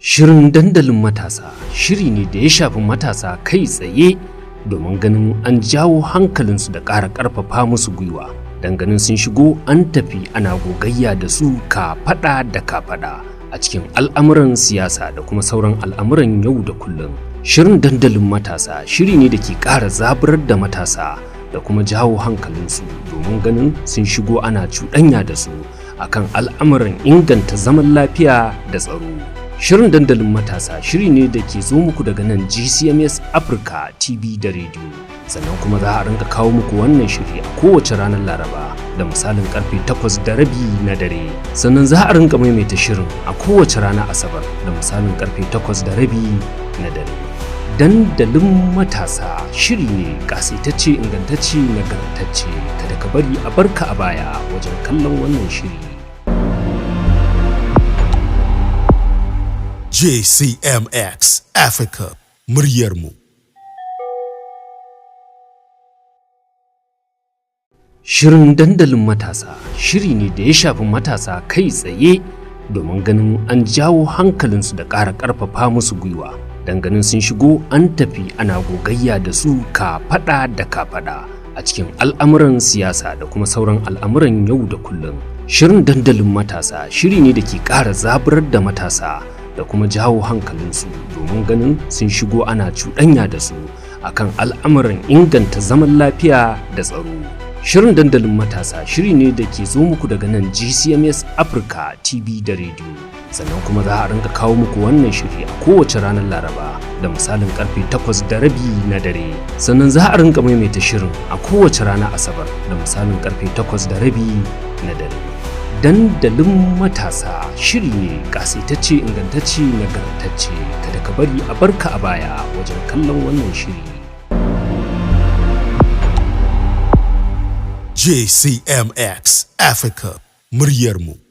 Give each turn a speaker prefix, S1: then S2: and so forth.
S1: Shirin Dandalin Matasa shiri ne da ya shafi matasa kai tsaye domin ganin an jawo hankalinsu da ƙara ƙarfafa musu gwiwa don ganin sun shigo an tafi ana gogayya da su kafaɗa da kafaɗa a cikin al'amuran siyasa da kuma sauran al'amuran yau da kullum. Shirin Dandalin Matasa shiri ne da ke ƙara zaburar da matasa da kuma jawo hankalinsu domin ganin sun shigo ana cuɗanya da su akan al'amuran inganta zaman lafiya da tsaro. Shirin Dandalin Matasa shiri ne da ke zo muku daga nan GCMS Africa TV da Radio. Sannan kuma za a rinka kawo muku wannan shiri a kowace ranar Laraba da misalin karfe 8:30 na dare. Sannan za a rinka maimaita shirin a kowace rana Asabar da misalin karfe 8:30 na dare. Dandalin Matasa shiri ne kasaitacce, ingantacce, nagartacce. Kada ka bari a barka a baya wajen kallon wannan shiri.
S2: JCMX Africa, muryarmu.
S1: Shirin Dandalin Matasa shiri ne da ya shafi matasa kai tsaye domin ganin an jawo hankalinsu da ƙara ƙarfafa musu gwiwa don ganin sun shigo an tafi ana gogayya da su kafaɗa da kafaɗa a cikin al'amuran siyasa da kuma sauran al'amuran yau da kullum. Shirin Dandalin Matasa shiri ne da ke ƙara zaburar da matasa da kuma jawo hankalinsu domin ganin sun shigo ana cuɗanya da su akan al'amuran inganta zaman lafiya da tsaro. Shirin Dandalin Matasa shiri ne da ke zo muku daga nan GCMS Africa TV da Radio. Sannan kuma za a rinka kawo muku wannan shiri a kowace ranar Laraba da misalin karfe 8:30 na dare. Sannan za a rinka maimaita shirin a kowace rana Asabar da misalin karfe 8:30 na dare. Dandalin Matasa shiri ne kasaitacce, ingantacce, nagartacce. Kada ka bari a barka a baya wajen kallon wannan shiri.
S2: JCMX Africa, muryarmu.